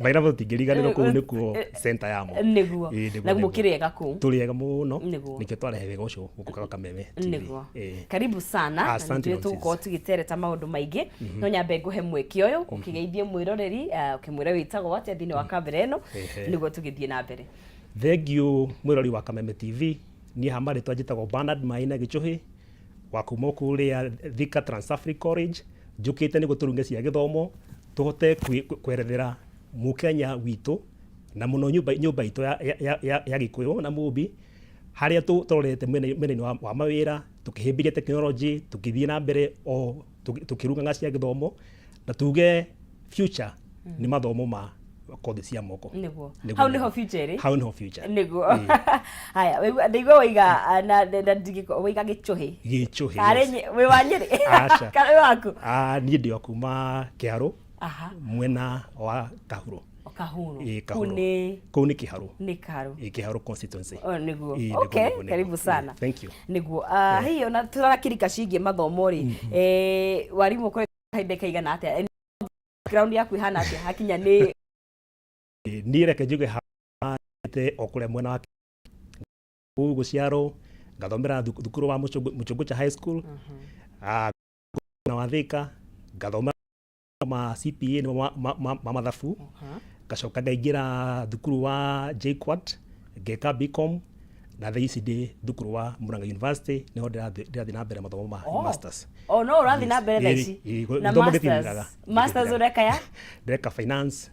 Mairabo tũtingĩriganĩrwo, kũu nĩkuo center yamo. Nĩguo. Ĩĩ, nĩguo, Na nĩguo. Mũkĩrĩega kũu? Tũrĩ ega mũno. Nĩguo. Nĩkĩo twarehe wega ũcio gũkũ Kameme TV. Karibu sana na Asante, nĩtũĩ Nonsis. tũgũkorwo tũgĩtereta maũndũ maingĩ, no nyambe ngũhe mweke ũyũ ũkĩgeithie mwĩroreri, ũkĩmwĩra wĩtagwo atĩa thĩinĩ wa kamera ĩno, nĩguo tũgĩthiĩ na mbere. Thank you, mwĩrori wa Kameme TV. Niĩ ha marĩtwa njĩtagwo Bernard Maina Gĩchũhĩ wa kuma kũrĩa Thika Trans-Africa College. Njũkĩte nĩguo tũrunge cia gĩthomo, tũhote kwerethera mũkenya witũ na mũno nyũmba itũ ya Gĩkũyũ na Mũmbi, harĩa tũrorete mwena-inĩ wa mawĩra, tũkĩhĩmbĩria technology, tũkĩthiĩ na mbere o tũkĩrungaga cia gĩthomo, na tuge future nĩ mathomo ma kothi cia moko. Nĩguo, hau nĩho future ĩrĩ. Hau nĩho future. Nĩguo. Haya, ndaigua waiga na waiga Gĩchũhĩ. Gĩchũhĩ. Karĩ Yes. Wĩ wa Nyĩrĩ? Aca. Kana wĩ waku? Ah, niĩ ndĩ wa kuma Kĩharũ, mwena wa Kahuro. Kahuro? Ĩĩ, Kũu Kahuro. nĩ Kũu nĩ Kĩharũ. Nĩ Kaharũ. Ĩĩ, Kĩharũ constituency. Oh, nĩguo. Ĩĩ, nĩguo, nĩguo, nĩguo. Karibu sana. Thank you. Nĩguo. Hihi ona tũrakĩrika ciĩgiĩ mathomo rĩ, warimũ ũkoretwo kahinda kaigana atĩa? Background yaku ĩhana atĩa hakinya nĩ Ĩĩ, niĩ reke njuge hate o kũrĩa mwena wa kũu gũciarwo, ngathomera thukuru wa Mũchũngũcha High School, na wa Thika, ngathoma ma CPA, nĩmo ma mathabu, ngacoka ngaingĩra thukuru wa JKUAT, ngeka BCom, na thaa ici ndĩ thukuru wa Murang'a University, nĩho ndĩrathiĩ na mbere mathomo ma masters. Oh, no ũrathiĩ na mbere thaa ici? Ĩĩ, Na gĩthomo masters gĩtithiraga. Masters ũreka ya? Ndĩreka finance,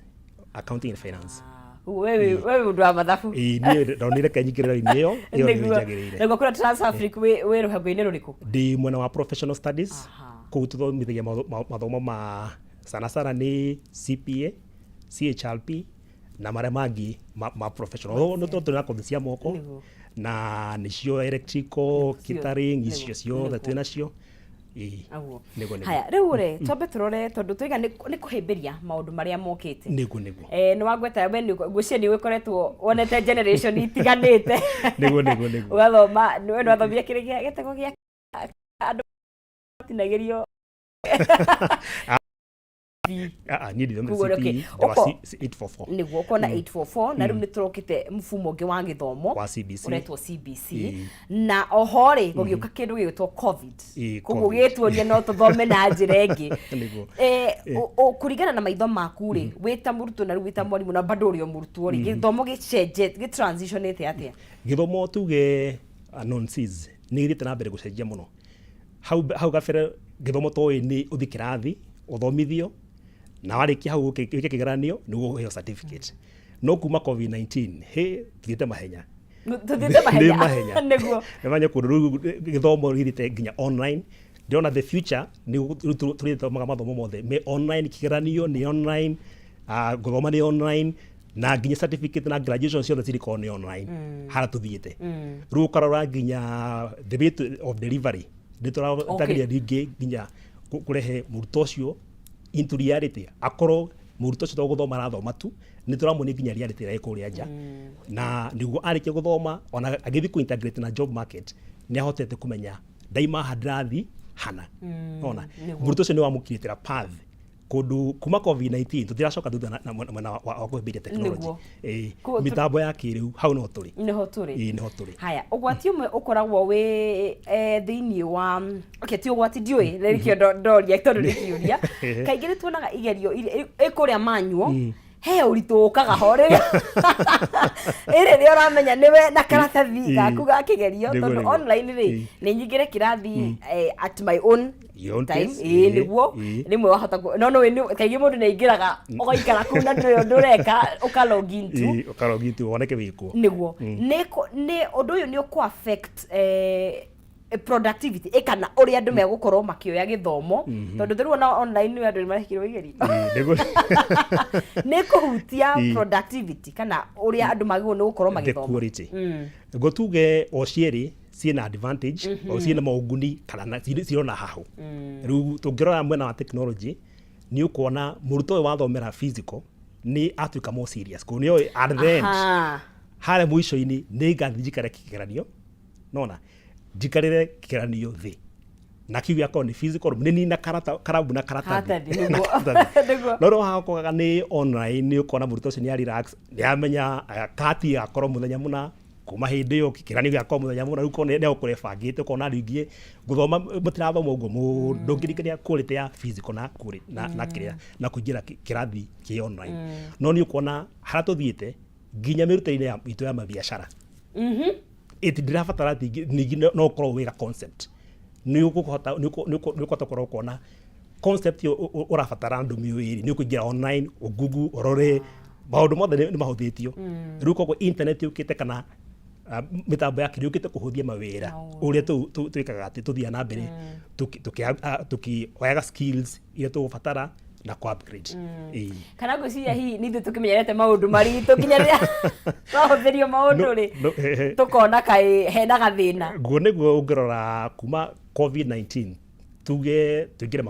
accounting and finance. We mũndũ wa mathabu. Ĩĩ, niĩ ndonire reke nyingĩre raini ĩyo nĩyo njagĩrĩire. Nĩguo. Kũrĩa Trans-Africa wĩ rũhonge-inĩ rũrĩkũ? Ndĩ mwena wa professional studies. Kũu tũthomithagia mathomo ma sana sana nĩ CPA, CHRP na marĩa mangĩ ma professional. No tondũ tũrĩ na kothi cia moko na nĩcio electrical, catering, icio ciothe twĩ nacio. Ĩĩ. Aguo. Nĩguo. Haya, rĩu rĩ, twambe tũrore, tondũ twaiga nĩ kũhĩmbĩria maũndũ marĩa mokĩte. Nĩguo. Nĩ wangweta we ngwĩciria nĩ ũgĩkoretwo wonete generation itiganĩte. Nĩguo. Ũgathoma, we nĩ wathomire kĩrĩa gĩtagwo gĩa andũ matinagĩrio. Ah, ah, niĩ ndithomire Koguo, CPE, okay. ndĩ wa 844. Nĩguo, ũkona 844, na rĩu nĩ tũrokĩte mfumo ũngĩ wa gĩthomo wa CBC. ũretwo CBC. Ĩĩ. Na oho rĩ, gũgĩũka kĩndũ gĩgwĩtwo COVID. Ĩĩ, Koguo COVID. gĩtuonia no tũthome na njĩra ĩngĩ. Kũringana na maitho maku rĩ, wĩ ta mũrutwo na rĩu wĩ ta mwarimũ na bado ũrĩ o mũrutwo rĩ, gĩthomo gĩcenjetie, gĩtransitionĩte atĩa? Gĩthomo tuge, nonsense, nĩ gĩthiĩte na mbere gũcenjia mũno. Hau gabere gĩthomo toĩ nĩ ũthiĩ kĩrathi ũthomithio, na warĩkia hau wĩke kĩgeranio nĩguo ũheo certificate. No kuma COVID-19 hĩ, tũthiĩte mahenya. Tũthiĩte nĩ mahenya. Mahenya. Nĩguo. Nĩ mahenya, kũndũ rĩu gĩthomo gĩthiĩte nginya online. Ndĩrona the future nĩ rĩu tũrĩthomaga mathomo mothe me online, kĩgeranio nĩ online, gũthoma nĩ online, na nginya certificate na graduation ciothe cirĩkorwo nĩ online. Harĩa tũthiĩte rĩu, ũkarora nginya the rate of delivery, nĩ tũrageria rĩngĩ nginya kũrehe mũrutwo ũcio into reality, akorwo mũrutwo ũcio to gũthoma arathoma tu, nĩ tũramuonia nginya reality ĩrĩa ĩ kũrĩa nja, na nĩguo arĩkia gũthoma, ona agĩthiĩ kũ integrate na job market, nĩ ahotete kũmenya ndaima haha ndĩrathiĩ hana. Ona mũrutwo ũcio nĩ wamũkinyĩtĩra path kũndũ. Kuma COVID-19 tũtiracoka thutha na mwena wa kũhĩmbĩria technology. Ĩĩ, mĩtambo ya kĩrĩu, hau no tũrĩ. Nĩho tũrĩ. Ĩĩ, nĩho tũrĩ. Haya, ũgwati ũmwe ũkoragwo wĩ thĩinĩ wa, okay, ti ũgwati, ndiũĩ, na nĩkĩo ndoria tondũ nĩ kĩũria. Kaingĩ nĩ tuonaga igerio ĩ kũrĩa manyuo he ũritũ ũkaga ho rĩrĩa ĩ rĩrĩa ũramenya nĩwe na karatathi gaku ga kĩgerio, tondũ online rĩ, nĩ nyingĩre kĩrathi at my own Your own time. pace. Ĩĩ, nĩguo. Rĩmwe wahota no kaingĩ mũndũ nĩ aingĩraga ũgaikara kũu na ndũrĩ ũndũ ũreka, ũka log into. Ĩĩ, ũkarogi tu woneke wĩkwo. Nĩguo. Nĩ ũndũ ũyũ nĩ ũkũ affect productivity ĩkana ũrĩa andũ megũkorwo makĩoya gĩthomo, tondũ rĩu ona online nĩ andũ nĩ marekirwo igerio? Ĩĩ, nĩguo. Nĩ kũhutia productivity kana ũrĩa andũ magĩrĩirwo nĩ gũkorwo the magĩthoma? Quality, ngo tuge o cierĩ ciĩna advantage, o ciĩna maũguni kana cirona hahũ. Rĩu tũngĩrora mwena wa technology, nĩ ũkuona mũrutwo ũyũ wathomera physical nĩ atuĩka more serious, kũu nĩoĩ at the end, harĩa mũico-inĩ, nĩ ngathiĩ njikare kĩgeranio, nona njikarĩre kĩgeranio thĩ. Na kiu gĩakorwo nĩ physical room, nĩ nina karata, karamu na karatathi. Karatathi, Na nĩguo. karatathi. Nĩguo. No rĩu hakorwaga nĩ online, nĩ ũkona mũrutwo ũcio nĩ a relax, nĩ amenya kati ĩgakorwo mũthenya mũna, kuma hĩndĩ ĩyo kĩgeranio gĩgakorwo mũthenya mũna. Rĩu ũkona nĩ egũkorwo ebangĩte, ũkona rĩngĩ gũthoma mũtirathoma ũguo mũno, ndũngĩringithania quality ya physical na quality na kĩrĩa na kũingĩra kĩrathi kĩ online. No nĩ ũkuona harĩa tũthiĩte nginya mĩrutĩre-inĩ itũ ya mabiacara, ĩti ndĩrabatara ningĩ no ũkorwo wĩra concept, nĩ ũkũhota nĩ ũkũhota gũkorwo ũkona concept ĩyo ũrabatara ndũmĩũĩ rĩ, nĩ ũkũingĩra online, ũgugu ũrore maũndũ mothe nĩ mahũthĩtio rĩu. Koguo internet yũkĩte kana mĩtambo ya kĩrĩu yũkĩte kũhũthia mawĩra ũrĩa twĩkaga atĩ tũthiaga na mbere tũkĩoyaga skills iria tũgũbatara na kũ upgrade. Ĩĩ. Kana ngwĩciria hihi nĩ ithuĩ tũkĩmenyerete maũndũ maritũ, nginya rĩrĩa twahũthĩrio maũndũ rĩ, No, eh. tũkona kaĩ hena gathĩna. Guo nĩguo, ũngĩrora kuma COVID-19, tuge tũingĩre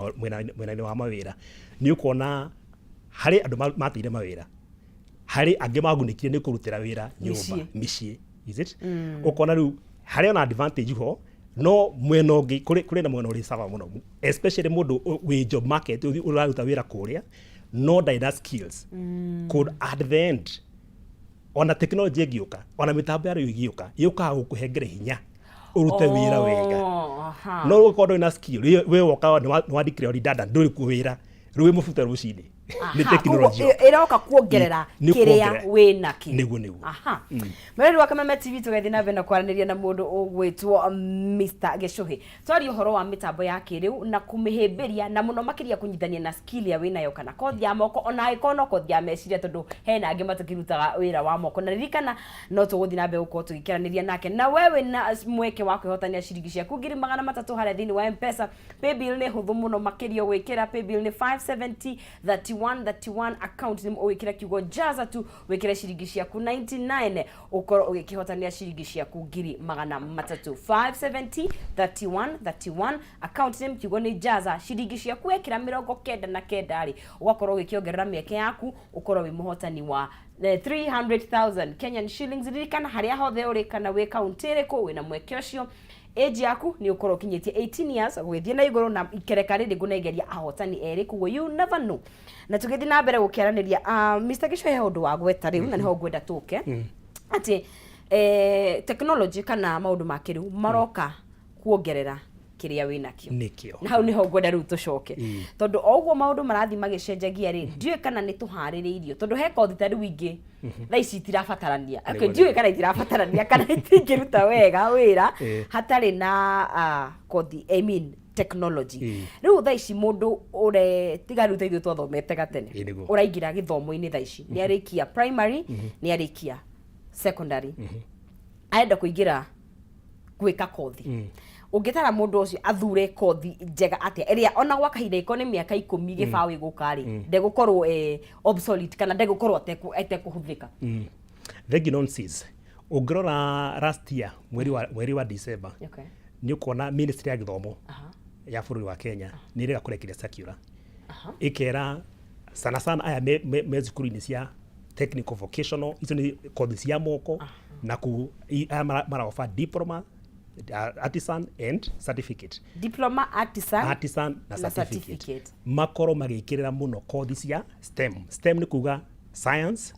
mwena-inĩ wa mawĩra, nĩ ũkuona harĩ andũ mateire mawĩra, harĩ angĩ magunĩkire nĩ kũrutĩra wĩra nyũmba. Mĩciĩ. Mĩciĩ, is it? Ũkona rĩu harĩ ona advantage ho, no mwena ũngĩ kũrĩ na mwena ũrĩ sawa mũno, especially mũndũ wĩ job market, ũraruta wĩra kũrĩa no ndarĩ na skills. Could at the end ona technology ĩngĩũka, ona mĩtambo ya rĩu ĩgĩũka, yũkaga gũkũhengere hinya ũrute wĩra wega. No ũkorwo ndũrĩ na skill, we woka nĩ wa declare redundant, ndũrĩ kuo wĩra, rĩu wĩ mũbute rũcinĩ nĩ technology. Koguo ĩroka kuongerera Nĩ kĩrĩa kuongerera. wĩ nakĩo. Nĩguo. Aha, mwĩrori wa Kameme TV, tũgathiĩ na mbere na kwaranĩria na mũndũ ũgwĩtwo Mr Gĩcũhĩ. Twaria ũhoro wa mĩtambo ya kĩrĩu na kũmĩhĩmbĩria, na mũno makĩria kũnyitithania na skill ya wĩnayo kana kothi ya moko, ona angĩkorwo no kothi ya meciria, tondũ hena angĩ matakĩrutaga wĩra wa moko. Na ririkana no tũgũthiĩ na mbere gũkorwo tũgĩkĩaranĩria nake, na we wĩna mweke wa kwĩhotania ciringi ciaku 300,000 harĩa thĩinĩ wa M-Pesa. Paybill nĩ hũthũ mũno makĩria gwĩkĩra. Paybill nĩ 570 31 31, account nĩ ũgĩkĩra kiugo jaza tu, wĩkĩre ciringi ciaku 99, ũkorwo ũgĩkĩhotania ciringi ciaku 300,000. 570 31 31, account name kiugo nĩ jaza, ciringi ciaku wekĩra 99 rĩ, ũgakorwo ũgĩkĩongerera mĩeke yaku ũkorwo wĩ mũhotani wa 300,000 Kenyan shillings. Ririkana harĩa hothe ũrĩ kana wĩ kaunti ĩrĩkũ, wĩna mweke ũcio. Age yaku nĩ ũkorwo ũkinyĩtie 18 years gũgĩthiĩ na igũrũ, na ikereka rĩrĩ ngũnengeria ahotani erĩ, koguo you never know. Na tũgĩthiĩ na mbere gũkĩaranĩria, Mr Gĩcohe, he ũndũ wa gweta rĩu na nĩho ngwenda tũke atĩ technology kana maũndũ ma kĩrĩu maroka kuongerera kĩrĩa wĩnakĩo. Nĩkĩo. Na hau nĩho ngwenda rĩu tũcoke, tondũ o ũguo maũndũ marathiĩ magĩcenjagia rĩ, ndiũĩ kana nĩ tũharĩrĩirio, tondũ he kothi ta rĩu ingĩ thaa ici itirabatarania. Okay, ndiũĩ kana itirabatarania kana itingĩruta wega wĩra hatarĩ na kothi, I mean technology. Rĩu thaa ici mũndũ ũre tiga rĩu ta ithuĩ twathomete gatene, Ĩĩ, nĩguo. ũraingĩra gĩthomo-inĩ thaa ici, nĩ arĩkia primary, nĩ arĩkia secondary, arenda kũingĩra gwĩka kothi, ũngĩtara mũndũ ũcio athure kothi njega atĩa ĩrĩa ona gwa kahinda iko nĩ mĩaka 10 gĩbaũ ĩgũka rĩ, ndegũkorwo obsolete kana ndegũkorwo atekũhũthĩka? Thengi nonsense. Ũngĩrora last year mweri wa December, nĩ ũkuona ministry ya gĩthomo ya bũrũri wa Kenya nĩ ĩrega kũrekeria circular, ĩkera sana sana aya me cukuru-inĩ cia technical vocational, icio nĩ kothi cia moko, na ku aya mara offer diploma, artisan and certificate. Diploma, artisan, artisan na na certificate, certificate. Makorwo magĩkĩrĩra mũno kothi cia STEM. STEM nĩ kuga science,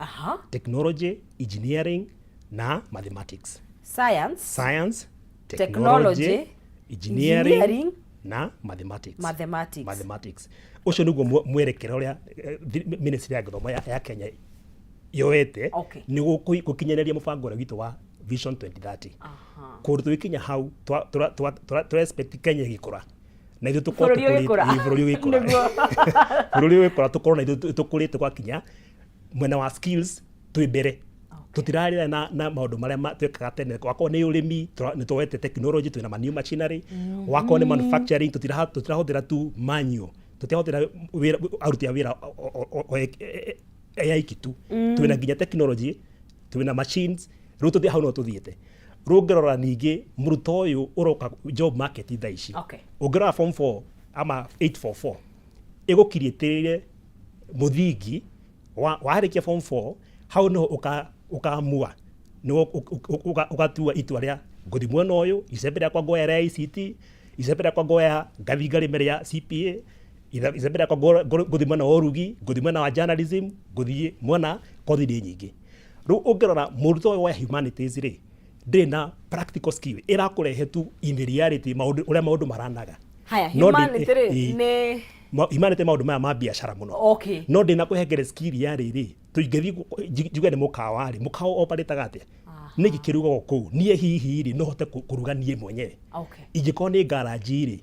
technology, engineering na mathematics. Science, science, technology, technology, engineering, engineering na mathematics. Mathematics. Mathematics. Ũcio nĩguo mwerekera ũrĩa ministry ya gĩthomo ya Kenya yoete nĩ gũkinyanĩria mũbango ũrĩa witũ wa Vision 2030. Kũndũ tũgĩkinya hau tũra expect Kenya ĩgĩkũra na ithuĩ tũkorwo Bũrũri ũgĩkũra. Ĩĩ, bũrũri ũgĩkũra. Bũrũri ũgĩkũra, tũkorwo na ithuĩ tũkũrĩte gwakinya mwena wa skills twĩ mbere, tũtirarĩra na maũndũ marĩa twekaga tene. Wakorwo nĩ ũrĩmi, nĩ tuoete technology, twĩna ma new machinery. Wakorwo nĩ manufacturing, tũtirahũthĩra tu manual, tũtirahũthĩra wĩra aruti a wĩra aiki tu, twĩna nginya technology, twĩna machines. Rĩu tũthi hau no tũthiĩte. Rĩu ũngĩrora ningĩ mũrutwo ũyũ ũroka job market thaa ici, ũngĩrora form 4 ama 844 ĩgũkiriĩtĩrĩre mũthingi wa warĩkia form 4, hau nĩho ũkamua, nĩho ũgatua itua rĩa ngũthi mwena ũyũ, icembe rĩakwa nguoya rĩa ICT, Icembe rĩakwa ngoya ngathi ngarĩme rĩa CPA. Icembe rĩakwa ngũthiĩ mwena wa ũrugi, ngũthiĩ mwena wa journalism, ngũthiĩ mwena kothi nĩ nyingĩ. Rĩu ũngĩrora mũrutwo ũyũ wa humanities rĩ, ndĩrĩ na practical skill ĩrakũrehe tu in reality maũndũ ũrĩa maũndũ maranaga. Haya, No humanity rĩ nĩ Humanity maũndũ maya ma biacara mũno. No ndĩna kũhengere skill ya rĩrĩ, tũingĩthiĩ njuge nĩ mũkawa rĩ, mũkawa operĩtaga atĩa, nĩkĩ kĩrugagwo kũu, niĩ hihi rĩ no hote kũruga niĩ mwenyewe? Ingĩkorwo nĩ garage rĩ,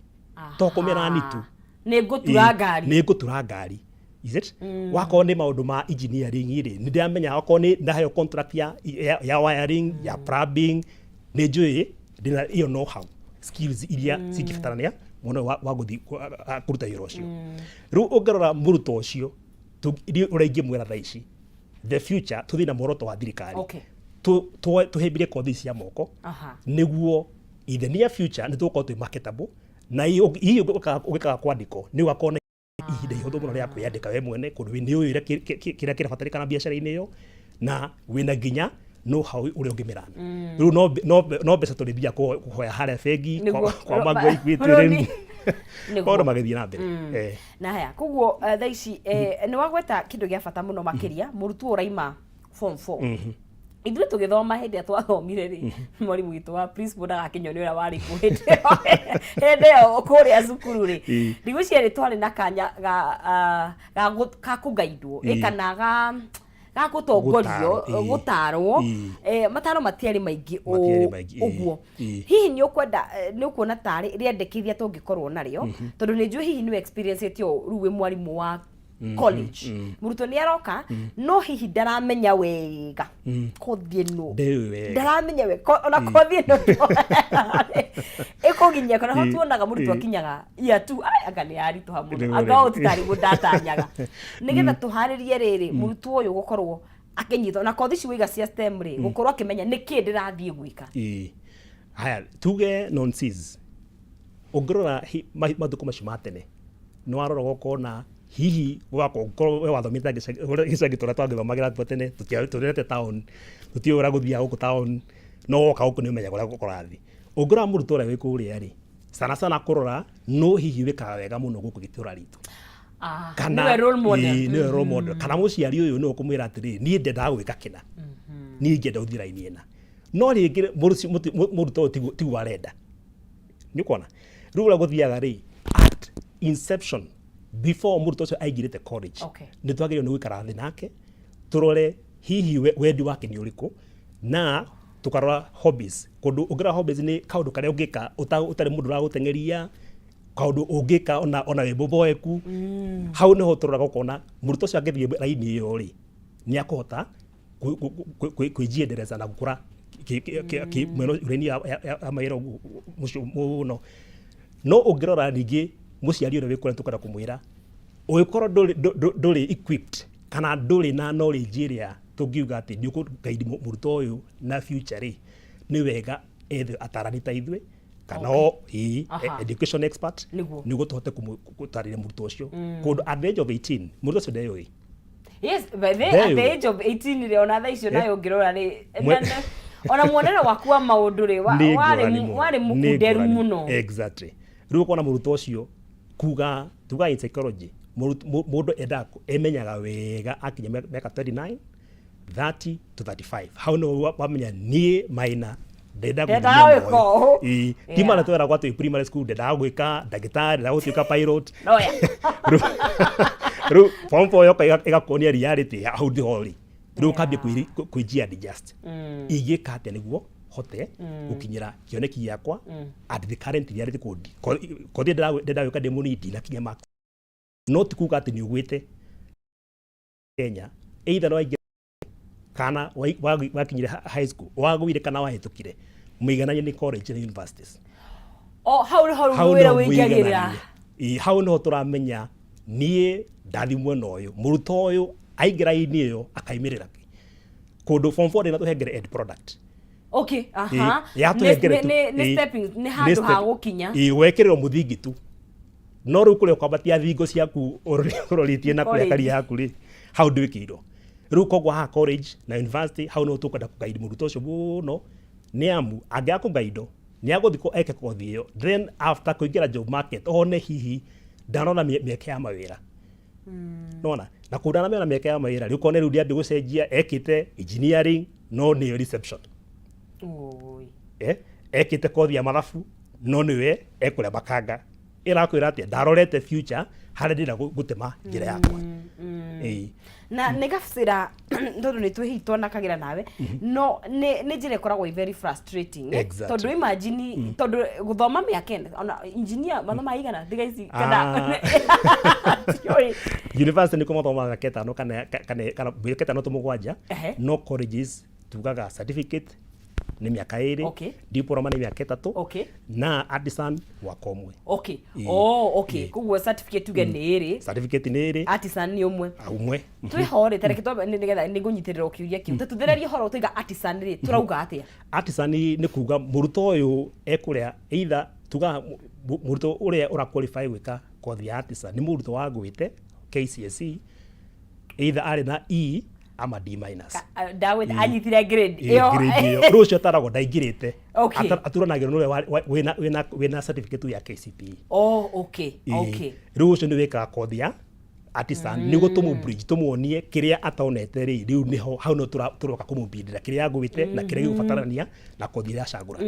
to kũmĩrani tu. Nĩ ngũtura ngari. Nĩ ngũtura ngari, is it? Wakorwo nĩ maũndũ ma engineering rĩ, nĩ ndĩramenya wakorwo nĩ ndaheo contract ya wiring, ya plumbing, nĩ njũĩ ndĩna iyo know how skills iria cingĩbatarania mũno wa gũthiĩ kũruta wĩra ũcio. Rĩu ũngĩrora mũrutwo ũcio, ũrĩa ingĩmwĩra thaa ici, the future tũthiĩ na muoroto wa thirikari, tũhĩmbĩrie kothi cia moko, nĩguo in the near future nĩ tũgũkorwo twĩ marketable, na hihi ũgĩkaga kwandĩkwo nĩ ũgakorwo na ihinda ihũthũ mũno rĩa kwĩyandĩka we mwene, kũndũ nĩ ũĩ ũrĩa kĩrĩa kĩrabatarĩkana biacara-inĩ ĩyo, na wĩna nginya know how ũrĩa ũngĩmĩrana. Rĩu no mbeca tũrĩthiaga kũhoya harĩa bengi kwa Maguo Equity. Rũni. Rĩu maũndũ magĩthiĩ na mbere. Na haya, koguo thaa ici nĩ wagweta kĩndũ gĩa bata mũno makĩria, mũrutwo ũraima form 4. Ithuĩ tũgĩthoma, hĩndĩ ĩrĩa twathomire rĩ, mwarimũ witũ wa principal ndagakinywo nĩ ũrĩa warĩ kuo hĩndĩ ĩyo kũrĩa cukuru rĩ, ndigwĩciria nĩ twarĩ na kanya ga kũgaindwo kana ga gũtongorio. Gũtarwo, ĩĩ. Gũtarwo. Mataro matiarĩ maingĩ. Matiarĩ maingĩ, ĩĩ. Ũguo hihi nĩ ũkwenda nĩ ũkuona tarĩ rĩendekithia tũngĩkorwo narĩo, tondũ nĩ njũĩ hihi nĩ experience ĩtio rĩu wĩ mwarimũ wa college, mũrutwo nĩ aroka no hihi ndaramenya wega kothi ĩno? Ndĩũĩ wega. Ndaramenya wega ona kothi ĩno ĩkũginyia kana ho tuonaga mũrutwo akinyaga year two, ai, anga nĩ yaritũha mũno. Nĩguo. Anga ũũ titarĩ ndatanyaga. Nĩgetha tũharĩrie rĩrĩ mũrutwo ũyũ gũkorwo akĩnyitwo na kothi ici wĩiga cia STEM rĩ, gũkorwo akĩmenya nĩkĩ ndĩrathiĩ gwĩka. Ĩĩ. Haya, tuge nonsense. Ũngĩrora matukũ macio ma tene, nĩ warora ũkona hihi gwakorwo we wathomete gĩcagi tũrĩa twagĩthomagĩra kuo tene, tũrete town, tũtiũĩ ũrĩa gũthiaga gũkũ town, no woka gũkũ nĩ ũmenyaga ũrĩa kũrathiĩ. Ũngĩrora mũrutwo ũrĩa wĩ kũrĩa rĩ, sana sana kũrora no hihi wĩkaga wega mũno gũkũ gĩtũra ritũ, kana nĩwe role model. Ĩĩ, nĩwe role model, kana mũciari ũyũ nĩwe ũkũmwĩra atĩrĩrĩ, niĩ ndendaga gwĩka kĩna, niĩ ingĩenda ũthiĩ raini ĩna, no rĩngĩ mũrutwo ũyũ tiguo arenda. Nĩ ũkuona rĩu ũrĩa gũthiaga rĩ, at inception, before mũrutwo ũcio aingĩrĩte college, nĩ twagĩrĩirwo nĩ gũikara thĩ nake tũrore hihi wendi wake nĩ ũrĩkũ, na tũkarora hobbies. Kũndũ ũngĩrora hobbies nĩ kaũndũ karĩa ũngĩka ũtarĩ mũndũ ũragũteng'eria, kaũndũ ũngĩka ona wĩ mũboeku. Hau nĩho tũroraga ũkona mũrutwo ũcio angĩthiĩ raini ĩyo rĩ, nĩ akũhota kwĩjiendeleza na gũkũra mwena raini ya mawĩra mũcio mũno. No ũngĩrora ningĩ mũciari ũrĩa wĩ kũrĩa, tũkwenda kũmwĩra ũngĩkorwo ndũrĩ equipped kana ndũrĩ na knowledge ĩrĩa tũngiuga atĩ nĩ ũkũguide mũrutwo ũyũ na future rĩ, nĩ wega ethe atarani ta ithuĩ kana o ĩĩ, education expert, nĩguo tũhote gũtarĩria mũrutwo ũcio, kũndũ at the age of 18 mũrutwo ũcio ndeyũĩ. Yes, by the, There at you the go. age of 18 rĩ, ona thaa icio nayo ũngĩrora rĩ, ona muonere waku wa maũndũ rĩ, Nĩ warĩ ngũrani mũno. warĩ Nĩ mũkunderu ngũrani. mũno. Exactly. Rĩu ũkona mũrutwo ũcio kuga tuga in psychology mũndũ endaga emenyaga wega akinya mĩaka 29, 30 to 35. Hau nĩho wamenya niĩ maina ndenda Ndendaga gũthiĩ gwĩka ũũ. Ĩĩ. Ti mana tweragwo atĩ primary school ndendaga gwĩka ndagĩtarĩ, ndendaga gũtuĩka pilot. Noya. Rĩu form 4 yoka ĩgakuonia reality ya hau ndĩho rĩ. Rĩu ũkambia kwĩji adjust, ingĩka atĩa nĩguo hote gũkinyĩra kĩoneki gĩakwa at the current reality? Kũndi kothi ndenda gwĩka ndĩ mũnini ndinakinya marks, no ti kuga atĩ nĩ ũgwĩte Kenya either no waingĩra kana wakinyire high school, wagũire kana wahĩtũkire, mũigananie nĩ college na universities. O hau hau Hau wĩra nĩho wĩingagĩrĩra. mũigananie. Ĩĩ, hau nĩho tũramenya niĩ ndathi mwena ũyũ, mũrutwo ũyũ aingĩra ini ĩyo akaimĩrĩra kĩ kũndũ. Form 4 ndĩna tũhengere end product. Ĩĩ, yatũhengere tu. Nĩ stepping, nĩ handũ ha gũkinya. Ĩĩ, wekĩrĩrwo mũthingi tu, no rĩu kũrĩa ũkwambatia thingo ciaku ũrorĩtie na kũrĩa College. Karia yaku rĩ, hau ndwĩkĩirwo. Rĩu koguo haha college na university, hau nĩho tũkwenda kũguide mũrutwo ũcio mũno, nĩ amu angĩaga kũguidwo Nĩ agũthiĩ eke kothi ĩyo, then after kũingĩra job market one hihi ndanona mĩeke ya mawĩra. Nona na kũu ndanamĩona mĩeke ya mawĩra, rĩu kone rĩu ndĩambia gũcenjia, ekĩte engineering no nĩyo reception. Oi. Ekĩte kothi ya mathabu no nĩwe ekũrĩa makanga. Ĩrakwĩra atĩa? Ndarorete future harĩa ndĩrenda gũtema njĩra yakwa. Ĩĩ. Na nĩ gabcĩra tondũ nĩ twĩ hihi twanakagĩra nawe, no nĩ njĩra ĩkoragwo ĩ very frustrating, eh? Exactly. Tondũ imagine, tondũ gũthoma mĩaka ĩna, ona engineer mathoma igana tiga ici kana tiũĩ. University nĩkuo mathomaga mĩaka 5 kana mĩaka 6 to 7. No colleges tugaga certificate nĩ mĩaka 2, diploma nĩ mĩaka 3, na artisan mwaka 1. Ĩĩ. Oh, okay. Ĩĩ. Koguo certificate tuge nĩ 2. Certificate nĩ 2. Artisan nĩ 1. 1. Twĩho rĩ, tareke twambe nĩgetha nĩ ngũnyitĩrĩra o kĩũria kĩu, tũthererie ũhoro tũiga artisan rĩ, tũrauga atĩa? Artisan nĩ kuga mũrutwo ũyũ ekũrĩa either tugaga mũrutwo ũrĩa ũra qualify gwĩka kothi ya artisan nĩ mũrutwo wagwĩte KCSE either arĩ na E ama D minus. Ndagwĩta anyitire grade Ĩĩ, ĩyo. Grade ĩyo rĩu ũcio ataragwo ndaingĩrĩte. Aturanagĩrwo nĩ ũrĩa wĩna certificate ya KCPE. Oh, okay. Ĩĩ. Rĩu ũcio nĩ wĩkaga kothi ya artisan nĩguo tũmũ bridge, tũmuonie kĩrĩa atonete rĩ, rĩu nĩho hau no tũroka kũmũbindĩra kĩrĩa agwĩte na kĩrĩa gĩgũbatarania na kothi ĩrĩa acagũra.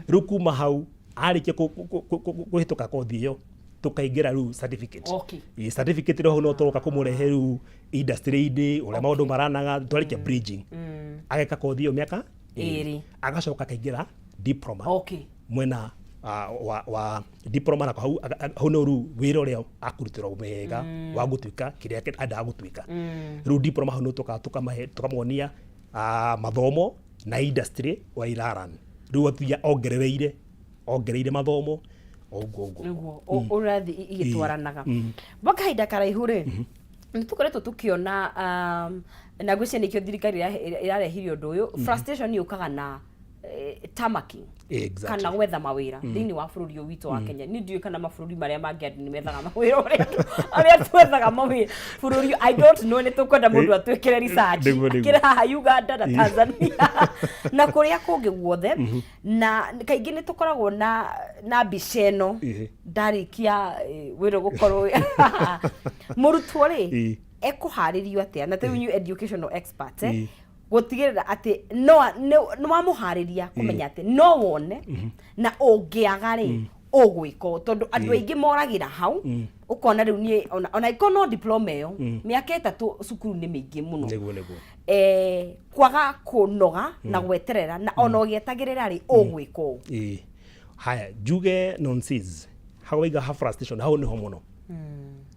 Rĩu kuma hau arĩkia kũhĩtũka kothi ĩyo, tũkaingĩra rĩu certificate. Ĩĩ, certificate rĩu hau no tũroka kũmũrehe rĩu industry-inĩ ũrĩa maũndũ maranaga twarĩkia bridging. Ageka kothi ĩyo mĩaka 2. Agacoka akaingĩra diploma. Mwena wa diploma, na hau hau no rĩu wĩra ũrĩa akũrutĩrwo wega wa gũtuĩka kĩrĩa endaga gũtuĩka. Rĩu diploma hau no tũkamahe, tũkamonia mathomo na industry wa iraran. Rĩu athia ongereire mathomo o ũguo ũguo. Nĩguo ũrathiĩ igĩtwaranaga gwa kahinda karaihu rĩ, nĩ tũkoretwo tũkĩona na ngwĩciria nĩkĩo thirikari ĩrarehire ũndũ ũyũ. Frustration yũkaga na tarmacking kana gwetha mawĩra thĩinĩ wa bũrũri ũyũ witũ wa Kenya. Niĩ ndiũĩ kana mabũrũri marĩa mangĩ andũ nĩ methaga mawĩra ũrĩa twethaga mawĩra bũrũri ũyũ. I don't know, nĩ tũkwenda mũndũ atwĩkĩre research. Nĩguo, nĩguo. Akĩrĩ haha Uganda na Tanzania na kũrĩa kũngĩ guothe, na kaingĩ nĩ tũkoragwo na mbica ĩno. Ndarĩkia wĩra gũkorwo mũrutwo rĩ, ekũharĩrio atĩa na rĩu inyuĩ educational expert, gũtigĩrĩra atĩ no nĩ wamũharĩria kũmenya atĩ no wone na ũngĩaga rĩ ũgwĩka ũũ, tondũ andũ aingĩ moragĩra hau, ũkona rĩu niĩ ona ĩkorwo no diploma ĩyo, mĩaka 3 cukuru nĩ mĩingĩ mũno. Nĩguo, nĩguo. Kwaga kũnoga na gweterera na ona ũgĩetagĩrĩra rĩ ũgwĩka ũũ. Ĩĩ. Haya, njuge nonsense hau waiga ha frustration, hau nĩho mũno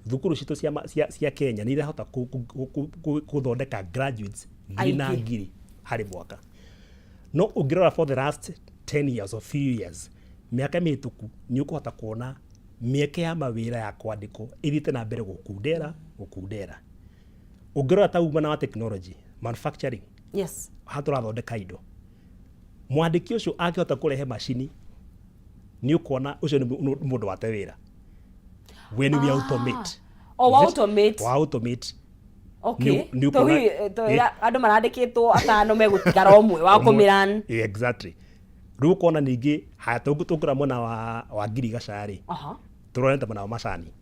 thukuru citũ cia Kenya nĩ irahota gũthondeka graduates ngiri na Aingĩ. ngiri harĩ mwaka, no ũngĩrora for the last 10 years or few years, mĩaka mĩhĩtũku, nĩ ũkũhota kuona mĩeke ya mawĩra ya kwandĩkwo ĩthiĩte na mbere gũkundera gũkundera. Ũngĩrora ta umana wa technology manufacturing, haha tũrathondeka indo, mwandĩki ũcio angĩhota kũrehe macini, nĩ ũkuona ũcio nĩ mũndũ wate wĩra when we automate. O wa automate. Wa automate. Nĩ To ũkuona- hihi, andũ marandĩkĩtwo atano megũtigara ũmwe wa kũmĩran. Yeah, exactly. Rĩu ũkona ningĩ haya tũngĩra mwena wa ngirigaca rĩ, tũrorete mwena wa macani.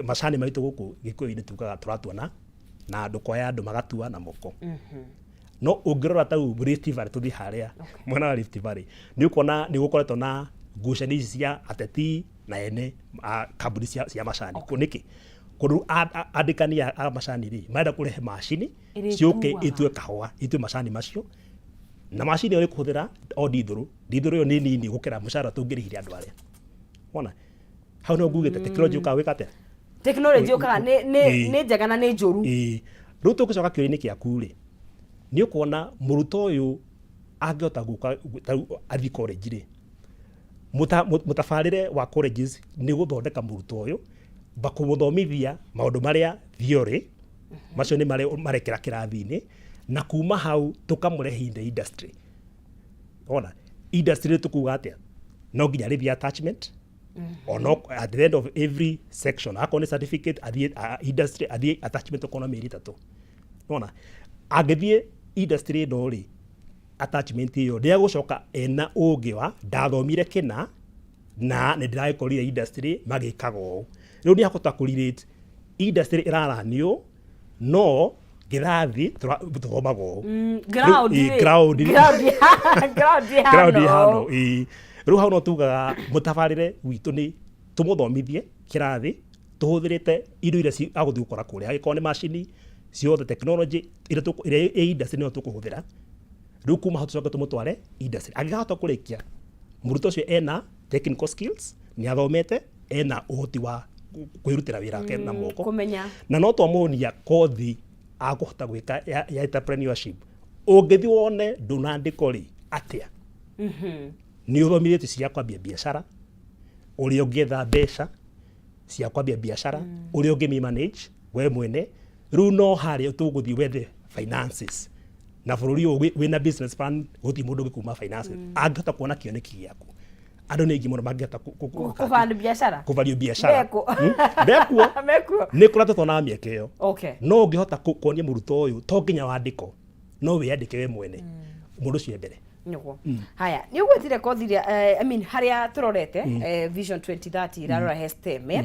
Macani maitũ gũkũ Gĩkũyũ-inĩ tugaga tũratua na andũ koya andũ magatua na moko, no ũngĩrora ta rĩu Rift Valley, tũthiĩ harĩa mwena wa Rift Valley, nĩ ũkuona nĩ gũkoretwo na ngucanio ici cia ateti na ene a kambuni cia macani. Nĩkĩ? Kũndũ andĩkani a macani rĩ marenda kũrehe macini Ĩrĩtuaga. ciũke itue kahũa, itue macani macio, na macini ĩyo ĩkũhũthĩra o ndithũrũ. Ndithũrũ ĩyo nĩ nini gũkĩra mũcara tũngĩrĩhire andũ arĩa wona hau. No ngugĩte tekinoronjĩ yũkaga gwĩka atĩa? Tekinoronjĩ yũkaga nĩ nĩ njega na nĩ njũru. Ĩĩ. Rĩu tũngĩcoka kĩũria-inĩ kĩaku rĩ, nĩ ũkuona mũrutwo ũyũ angĩhota gũka ta rĩu athiĩ college rĩ, mũtabarĩre wa colleges nĩ gũthondeka mũrutwo ũyũ ba kũmũthomithia maũndũ marĩa theory, macio nĩ marĩa marekĩra kĩrathi-inĩ, na kuma hau tũkamũrehe in the industry. Ona industry tũkuga atĩa? No nginya rĩthiĩ attachment ono at the end of every section, akorwo nĩ certificate athiĩ industry, athiĩ attachment, okorwo mĩeri 3. Nona angĩthiĩ industry ĩno rĩ, Attachment ĩyo nĩ agũcoka ena ũgĩ wa ndathomire kĩna na nĩ ndĩragĩkorire industry magĩkaga ũũ. Rĩu nĩ akũhota kũ relate industry ĩraranio no kĩrathi tũthomaga ũũ. Ground. Rĩu, Rĩ. Ground. Ground ground ground ihana ihana ũũ. ĩĩ. Rĩu hau no tugaga mũtabarĩre witũ nĩ tũmũthomithie kĩrathi tũhũthĩrĩte indo iria agũthiĩ gũkora kũrĩa, angĩkorwo nĩ macini ciothe, technology ĩrĩa ĩ industry nĩyo tũkũhũthĩra. Rĩu kuma hau tũcoke tũmũtware industry. Angĩkahota kũrĩkia, mũrutwo ũcio ena technical skills, nĩ athomete, ena ũhoti wa kwĩrutĩra wĩra wake na moko. Kũmenya. Na no twamuonia kothi akũhota gwĩka ya entrepreneurship. Ũngĩthiĩ wone ndũnandĩko rĩ atĩa, nĩ ũthomithĩtio cia kwambia biacara, ũrĩa ũngĩetha mbeca cia kwambia biacara, ũrĩa ũngĩmĩ manage we mwene. Rĩu no harĩa tũgũthiĩ wethe finances, na bũrũri ũyũ wĩna business plan gũtirĩ mũndũ ũngĩkuma finances. Angĩhota kuona kĩoneki gĩaku, andũ nĩ aingĩ mũno mangĩhota Kũband biacara. Kũbario biacara. Mekuo. Mekuo. Mekuo. Nĩ kũrĩa tũtonaga mĩeke ĩyo. No ũngĩhota kuonia mũrutwo ũyũ to nginya wandĩko, no wĩyandĩke we mwene, mũndũ ũcio e mbere. Nĩguo. Haya, nĩ ũgwetire kothi iria I mean, harĩa tũrorete Vision 2030 ĩrarora he STEM, eh?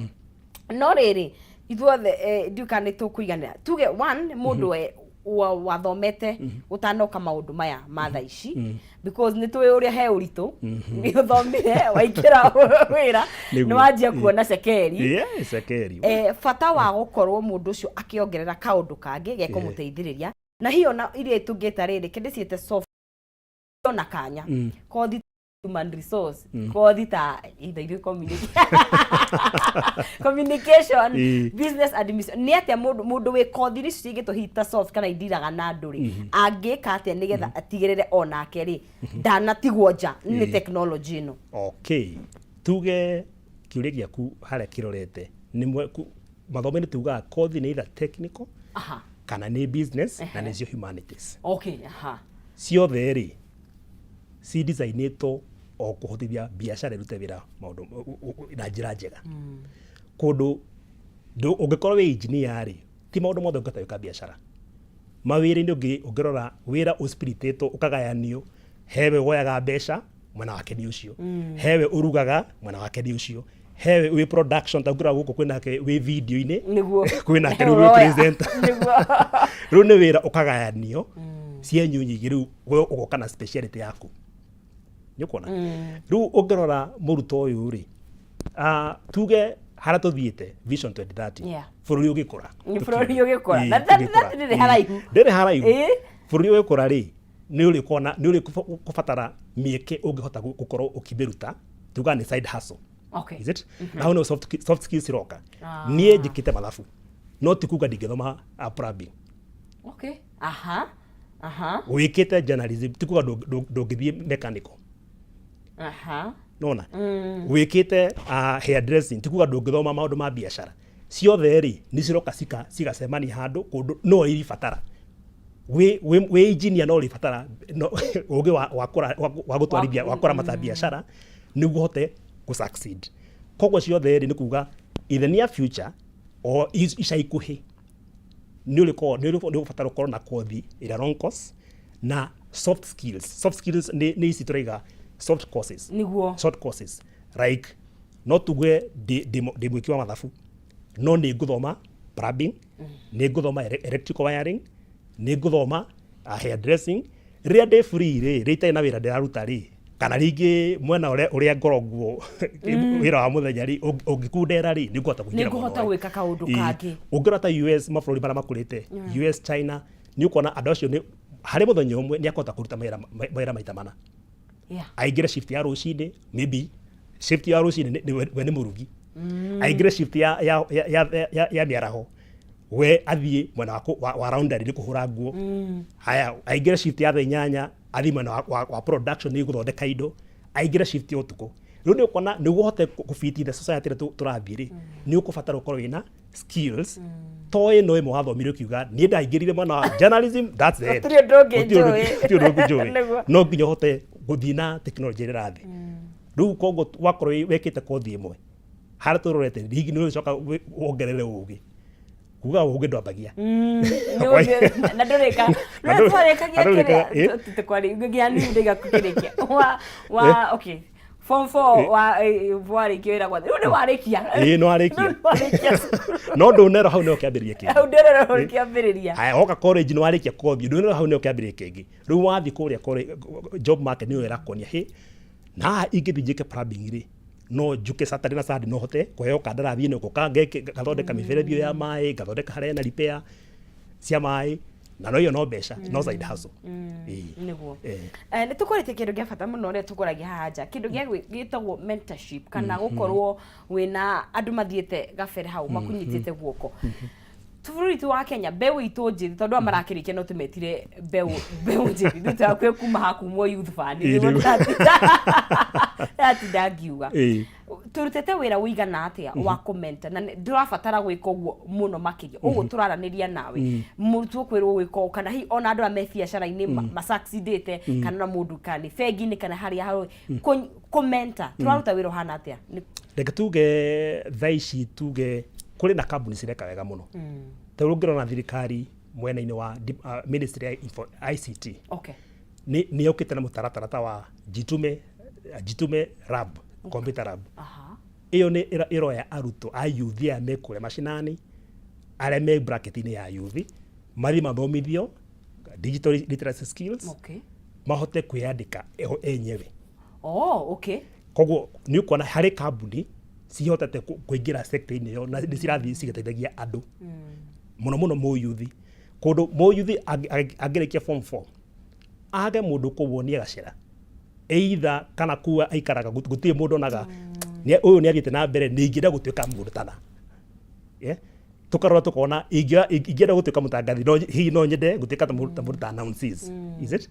No rĩrĩ, ithuothe ndiũĩ kana nĩ tũkũiganĩra. Tuge one mũndũ wathomete ũtanoka maũndũ maya ma thaa ici, because nĩ tũĩ ũrĩa he ũritũ, nĩ ũthomire, waingĩra wĩra, nĩ wanjia kuona cekeri. Yes, cekeri. Bata wa gũkorwo mũndũ ũcio akĩongerera kaũndũ kangĩ gekũmũteithĩrĩria na hiyo na iria tũngĩta rĩrĩ kĩndĩ ciĩte soft na kanya kothi human resource, kothi ta either ithuĩ communication, business administration, nĩ atĩa mũndũ wĩ kothi ici cigĩtwo hihi ta soft kana indiraga na andũ rĩ, angĩka atĩa nĩgetha atigĩrĩre onake rĩ ndanatigwo nja nĩ technology ĩno? Okay, tuge kĩũria gĩaku harĩa kĩrorete nĩ mathomo-inĩ tugaga kothi nĩ either technical kana nĩ business na nĩcio humanities. okay aha Ciothe rĩ ci designĩtwo o kũhotithia biacara ĩrute wĩra maũndũ na njĩra njega. Kũndũ ũngĩkorwo wĩ engineer rĩ, ti maũndũ mothe ũngĩhota gwĩka biacara mawĩra-inĩ. Ũngĩrora wĩra ũsplitĩtwo, ũkagayanio, hewe woyaga mbeca mwena wake nĩ ũcio, hewe ũrugaga mwena wake nĩ ũcio, hewe wĩ production. Ta ũngĩrora gũkũ kwĩnake wĩ video-inĩ, kwĩnake rĩu wĩ presenter. Rĩu nĩ wĩra ũkagayanio cienyu nyingĩ. Rĩu we ũgoka na speciality yaku, nĩ ũkuona. Rĩu ũngĩrora mũrutwo ũyũ rĩ, tuge harĩa tũthiĩte Vision 2030, bũrũri ũgĩkũra. Nĩ bũrũri ũgĩkũra. Ĩĩ, Na ũgĩkũra. 2030 ndĩrĩ haraihu. Ndĩrĩ haraihu. Bũrũri ũgĩkũra rĩ, nĩ ũrĩkona nĩ ũrĩkũbatara mĩeke ũngĩhota gũkorwo ũkĩmĩruta, tuga nĩ side hustle. Is it? Na hau nĩho soft skills iroka. Niĩ njĩkĩte mathabu, no ti kuga ndingĩthoma plumbing. okay aha aha Wĩkĩte journalism ti kuga ndũngĩthiĩ mechanical. Nona wĩkĩte hair dressing ti kuga ndũngĩthoma maũndũ ma biacara. Ciothe rĩ nĩ ciroka cigacemania handũ kũndũ no iribatara wĩ engineer, no ũrĩbatara no ũgĩ wa gũtwarithia, wa kũramata biacara nĩguo ũhote gũ succeed. Koguo ciothe rĩ, nĩ kuga in the near future o ica ikuhĩ nĩ ũrĩkorwo nĩ ũgũbatara ũkorwo na kothi ĩrĩa long course na soft skills. Soft skills nĩ ici tũraiga soft courses. Short courses like no tuge ndĩ mwĩki wa mathabu, no nĩ ngũthoma plumbing, nĩ ngũthoma electrical wiring, nĩ ngũthoma hair dressing rĩrĩa ndĩ free rĩ, rĩrĩa itarĩ na wĩra ndĩraruta rĩ, kana rĩngĩ mwena ũrĩa ngoragwo wĩra wa mũthenya rĩ, ũngĩkundera rĩ, nĩ ngũhota kũingĩra Nĩ ngũhota mwena ũyũ. Gwĩka kaũndũ kangĩ. Ũngĩrora ta US, mabũrũri marĩa makũrĩte, US, China, nĩ ũkuona andũ acio nĩ harĩ mũthenya ũmwe nĩ akũhota kũruta mawĩra maita mana. Aingĩre shift ya rũcinĩ, maybe shift ya rũcinĩ we nĩ mũrugi, aingĩre shift ya mĩaraho, we athiĩ mwena wa laundry nĩ kũhũra nguo. Haya, aingĩre shift ya thaa 8, athiĩ mwena wa production nĩ gũthondeka indo, aingĩre shift ya ũtukũ. Rĩu nĩ ũkuona nĩguo ũhote kũfit the society ĩrĩa tũrathiĩ rĩ, nĩ ũkũbatara ũkorwo wĩna skills to ĩno ĩmwe wathomire ũkiuga niĩ ndaingĩrire mwena wa journalism, that's the end. Gũtirĩ ũndũ ũngĩ Gũtirĩ ũndũ njũĩ. Gũtirĩ ũndũ ũngĩ njũĩ. No nginya ũhote gũthiĩ na technology ĩrĩa ĩrathiĩ rĩu. Koguo wakorwo wekĩte kothi ĩmwe, harĩa tũrorete hihi nĩ ũrĩcoka wongerere ũgĩ. Kuga ũgĩ ndwambagia. Na ndũrĩka. Na No twarĩkagia na ndũrĩkaga, kĩrĩa tũkwari nginya niĩ ndĩga kũkĩrĩkia. Wa okay. Form 4 wa warĩkia wĩra gwothe. Rĩu nĩ warĩkia. Ĩĩ, nĩ warĩkia. Rĩu nĩ warĩkia cukuru. No ndũnerwo hau nĩho kĩambĩrĩria kĩngĩ. Hau ndĩrerwo kĩambĩrĩria. Haya, woka college nĩ warĩkia kothi, ndũnerwo hau nĩho kĩambĩrĩria kĩngĩ. Rĩu wathiĩ kũrĩa job market nĩyo ĩrakuonia hĩ, na haha ingĩthiĩ njĩke plumbing rĩ, no njuke Saturday na Sunday no hote kũheo kandarathi ĩno ngũka ngathondeka mĩberethi ĩyo ya maĩ, ngathondeka harĩa hena repair cia maĩ, na no ĩyo no mbeca, no side hustle. Ĩĩ. Nĩguo. Eh. Nĩ tũkwarĩtie kĩndũ gĩa bata mũno ũrĩa tũkũragia haha nja, kĩndũ gĩa gĩtagwo mentorship kana gũkorwo wĩna andũ mathiĩte gabere hau makunyitĩte guoko. Bũrũri witũ wa Kenya, mbeũ itũ njĩthĩ, tondũ aya marakĩrĩkia no tũmetire mbeũ njĩthĩ thutha wa kwĩ kuma hakumwo youth fund. Ĩĩ, nĩguo nĩguo. Ndĩratinda ngiuga. Tũrutĩte wĩra ũigana atĩa wa kũmenta, na ndũrabatara gwĩka ũguo mũno makĩria ũguo tũraranĩria nawe, mũrutwo kwĩrwo gwĩka ũũ, kana hihi ona andũ arĩa me biacara-inĩ masucceedĩte, kana ona mũndũ kana nĩ bengi-inĩ kana harĩa harĩ kũmenta, tũraruta wĩra ũhana atĩa? Reke tuge thaa ici, tuge kũrĩ na kambuni cireka wega mũno. Ta rĩu ũngĩrora thirikari mwena-inĩ wa Ministry ya ICT, nĩ yũkĩte na mũtaratara ta wa Jitume Lab, computer lab. Ĩyo nĩ ĩroya arutwo a youth aya me kũrĩa macinani, arĩa me bracket-inĩ ya youth, mathiĩ mathomithio digital literacy skills, mahote kwĩyandĩka enyewe. Oh, okay. Koguo nĩ ũkuona harĩ kambuni cihotete kũingĩra sector-inĩ ĩyo na nĩ cirathiĩ cigĩteithagia andũ mũno mũno mũyuthi, kũndũ mũyuthi angĩrĩkia form 4 age mũndũ kũwonia gacĩra either kana kuwa aikaraga gũtirĩ mũndũ onaga ũyũ nĩ athiĩte na mbere, nĩ ingĩenda gũtuĩka mũndũ tana. Yeah? Tukarora tukona ingĩenda gũtuĩka mũtangathi, no hihi no nyende gũtuĩka ta mũndũ ta announces. Is it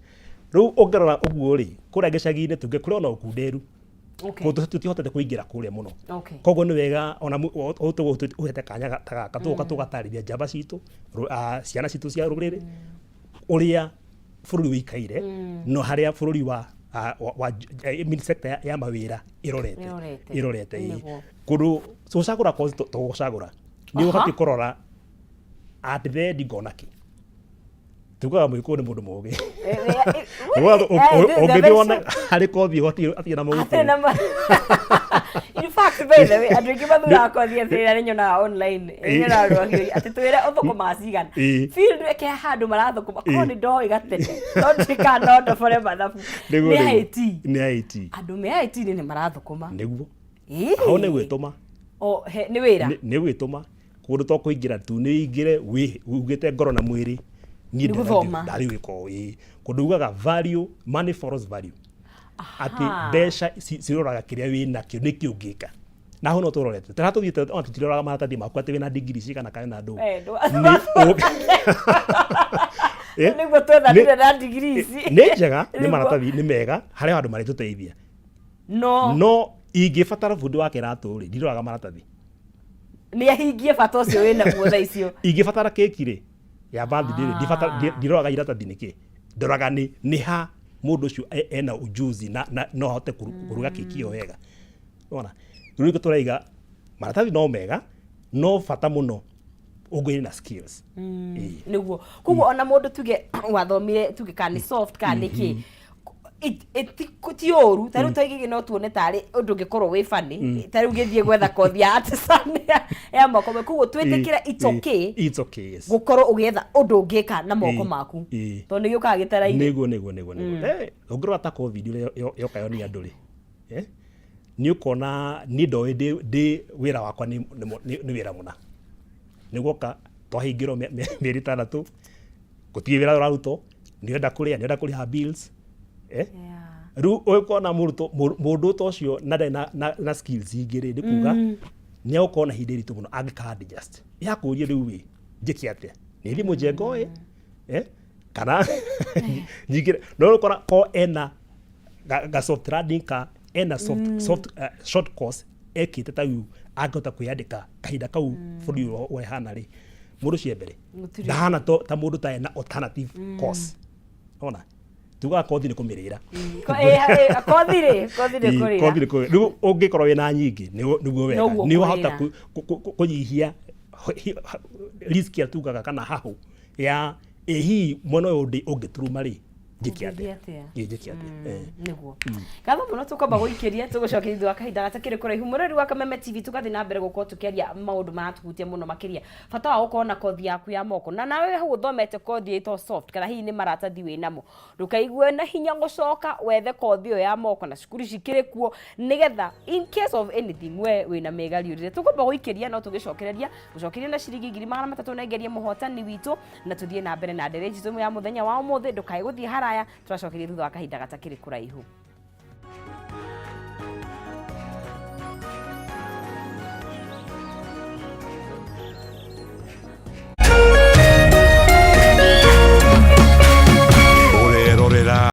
rĩu ũngĩrora ũguo rĩ, kũrĩa gĩcagi-inĩ tuge kũrĩ ona ũkunderu, kũndũ tũtihotete kũingĩra kũrĩa mũno. Koguo nĩ wega ona ũtũguo ũhete kanya ta gaka tũgoka tũgatarĩria njamba citũ, ciana citũ cia rũrĩrĩ ũrĩa bũrũri ũikaire, no harĩa bũrũri wa I mean sector ya mawĩra ĩrorete. Ĩrorete. Ĩrorete, ĩĩ. Nĩguo. Kũndũ gũcagũra kothi to gũcagũra nĩ ũbatiĩ kũrora at the end ngona kĩ. Tugaga mũgĩkũyũ nĩ mũndũ mũgĩ. Ũngĩthiĩ wone harĩ kothi ũbatiĩ atirĩ na Hatirĩ mũgĩkũyũ. na In fact, by the way, andũ aingĩ mathuraga kothi atĩ ĩrĩa nyonaga online, nyonaga andũ akĩũria atĩ twĩre ũthũkũmaga cigana. Field reke handũ marathũkũma, korwo nĩ ndoĩ gatene, no nduĩkaga no ndobore mathabu. Nĩguo, Nĩ nĩguo. IT. Nĩ IT. Andũ me IT-inĩ nĩ marathũkũma. Nĩguo. Hau nĩ gwĩtũma. O, nĩ wĩra. Nĩ gwĩtũma kũndũ to kũingĩra tu, nĩ ingĩre wĩ ugĩte ngoro na mwĩrĩ niĩ Nĩ gũthoma. Ndathiĩ gwĩka ũũ, ĩĩ. Kũndũ ugaga value, money follows value, atĩ mbeca ciroraga kĩrĩa wĩ nakĩo, nĩkĩ ũngĩka. Na hau no tũrorete tũrĩa tũthiĩte ona tũtiroraga maratathi maku atĩ wĩna degree cigana kana na ndũ. Eh, Nĩguo twethanire na degree ici. Nĩ njega, nĩ Nĩguo. maratathi nĩ mega harĩa andũ marĩtũteithia, No no ingĩbatara bundi wa kĩratũ rĩ, ndiroraga maratathi. Nĩ ahingie bata ũcio wĩnaguo thaa icio. Ingĩbatara keki rĩ ya birthday rĩ, ndiroraga iratathi nĩkĩ, ndoraga nĩ ha mũndũ ũcio ena ujuzi na no ahote kũruga keki ĩyo wega. Wona rĩu nĩkĩo tũraiga maratathi no mega, no bata mũno ũngĩrĩ na skills. Ĩĩ. Nĩguo, koguo ona mũndũ tuge wathomire, tuge kana nĩ soft kana nĩ kĩ, ti ũru. Ta rĩu twaigĩgĩ no tuone tarĩ ũndũ ũngĩkorwo wĩ funny, ta rĩu gĩthiĩ gwetha kothi ya artisan ya moko. Koguo twĩtĩkĩre it's okay It's okay, yes. gũkorwo ũgĩetha ũndũ ũngĩka na moko maku, tondũ nĩ gĩũkaga gĩtaraire. Nĩguo. Ũngĩrora ta COVID ũrĩa yoka yonia andũ rĩ, nĩ ũkona niĩ ndoĩ ndĩ wĩra wakwa nĩ wĩra mũna. Nĩ guoka twahingĩrwo mĩeri 6, gũtirĩ wĩra ũrarutwo, nĩ ũrenda kũrĩa, nĩ ũrenda kũrĩha bills. Rĩu ũkona mũrutwo mũndũ ta ũcio na ndarĩ na skills ingĩ rĩ, nĩ kuga nĩ egũkorwo na ihinda iritũ mũno angĩka adjust. Yakũria rĩu ĩ njĩke atĩa, nĩ thiĩ mũjengo ĩ, kana nyingĩre? No ũkora ko ena ga soft landing, ka ena soft short course ekĩte, ta rĩu angĩhota kwĩyandĩka kahinda kau bũrũri ũyũ ũhana rĩ, mũndũ ũcio e mbere. Gũtirĩ. Ndahana ta mũndũ ta ena alternative course. Ona tugaga kothi nĩ kũmĩrĩra. Kothi rĩ, kothi nĩ Ĩĩ, kũrĩra. Kothi nĩ kũrĩra. Rĩu ũngĩkorwo wĩna nyingĩ nĩguo wega. Noguo Nĩ wahota kũrĩra. kũnyihia Risk ĩrĩa tugaga kana hahũ ya ĩ hihi mwena ũyũ ndĩ ũngĩturuma rĩ, njĩke Ũngĩthiĩ atĩa? Atĩa? Ĩ, njĩke atĩa? Nĩguo ngatho mũno. Tũkwamba gũikĩria, tũgũcokeria thutha wa kahinda gatakĩrĩ kũraihu. Mũrori wa Kameme TV, tũgathiĩ na mbere gũkorwo tũkĩaria maũndũ maratũhutia mũno makĩria, bata wa gũkorwo na kothi yaku ya moko, na nawe hau ũthomete kothi ĩtwo soft kana hihi nĩ maratathi wĩ namo, ndũkaigue na hinya gũcoka wethe kothi ĩyo ya moko, na cukuru cikĩrĩ kuo, nĩgetha in case of anything we wĩna mĩgariũrĩre. Tũkwamba gũikĩria, no tũgĩcokereria gũcokeria na ciringi 300,000 nengerie mũhotani witũ, na tũthiĩ na mbere na ndere citũ ya mũthenya wa ũmũthĩ. Ndũkae gũthiĩ haraya, tũracokeria thutha wa kahinda gatakĩrĩ kũraihu.